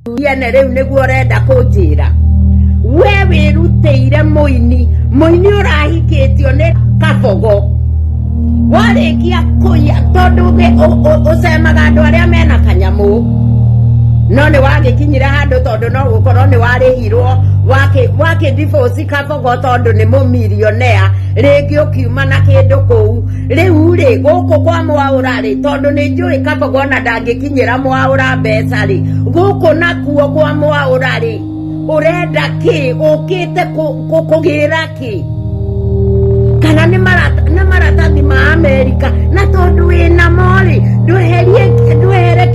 Ene rĩu nĩguo ũrenda kũnjĩra we wĩrutĩire mũini, mũini ũrahikĩtio nĩ kabogo, warĩkia kũiya tondũ ũcemaga andũ arĩa mena kanyamũ, no nĩ wagĩkinyire handũ tondũ no gũkorwo nĩ warĩhirwo wakĩ divorce kabogo tondũ nĩ mũmilionea, rĩngĩ ũkiuma na kĩndũ kũu. Rĩu rĩ, gũkũ kwa mwaũra rĩ, tondũ nĩ njũĩ kabogo ona ndangĩkinyĩra mwaũra mbeca rĩ, gũkũ nakuo kwa mwaũra rĩ, ũrenda kĩ? Ũkĩte kũgĩra kĩ? Kana nĩ maratathi ma Amerika? Na tondũ wĩnamo rĩ, ndweherie, ndwehere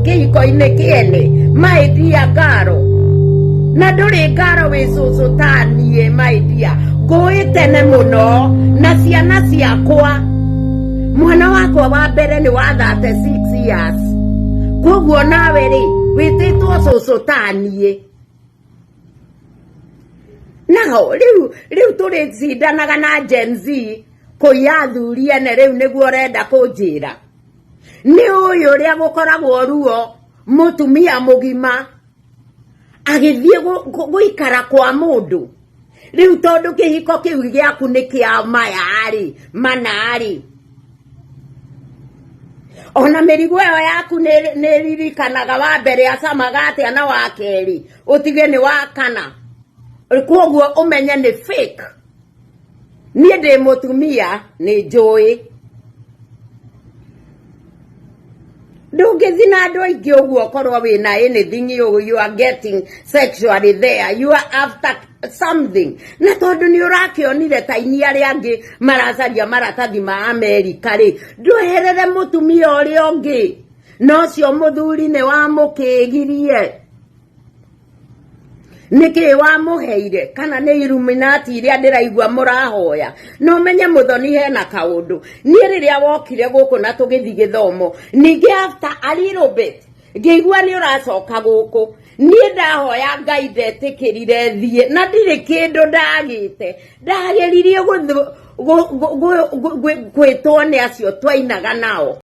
kĩhiko-inĩ kĩene, my dear ngaro. Na ndũrĩ ngaro, wĩ cũcũ ta niĩ, my dear. Ngũĩ tene mũno na ciana ciakwa. Mwana wakwa wa mbere nĩ wa 36 years, koguo nawe rĩ, wĩtĩtwo cũcũ ta niĩ. Nao rĩu tũrĩcindanaga na Gen Z kũiya athuri ene. Rĩu nĩguo ũrenda kũnjĩra nĩ ũyũ ũrĩa gũkoragwo ruo, mũtumia mũgima agĩthiĩ gũikara kwa mũndũ rĩu, tondũ kĩhiko kĩu gĩaku nĩ kĩa maya-rĩ, mana-rĩ, ona mĩrigo ĩyo yaku nĩ ĩririkanaga wa mbere acamaga atĩa na wa kerĩ ũtige nĩ wa kana, koguo ũmenye nĩ fake. Niĩ ndĩ mũtumia, nĩ njũĩ ndũngĩthiĩ na andũ aingĩ ũguo ũkorwo wĩna anything you are getting sexually there. You are after something, na tondũ nĩ ũrakĩonire ta ini arĩa angĩ maracaria maratathi ma Amerika rĩ, ndweherere mũtumia ũrĩa ũngĩ, na ũcio mũthuri nĩ wamũkĩgirie. Nĩkĩ wamũheire? Kana nĩ Illuminati iria ndĩraigua mũrahoya? Na ũmenye mũthoni hena kaũndũ. Niĩ rĩrĩa wokire gũkũ na tũgĩthiĩ gĩthomo, ningĩ after a little bit ngĩigua nĩ ũracoka gũkũ. Niĩ ndahoya Ngai ndetĩkĩrire thiĩ na ndirĩ kĩndũ ndagĩte. Ndageririe kwĩtwo nĩ acio twainaga nao.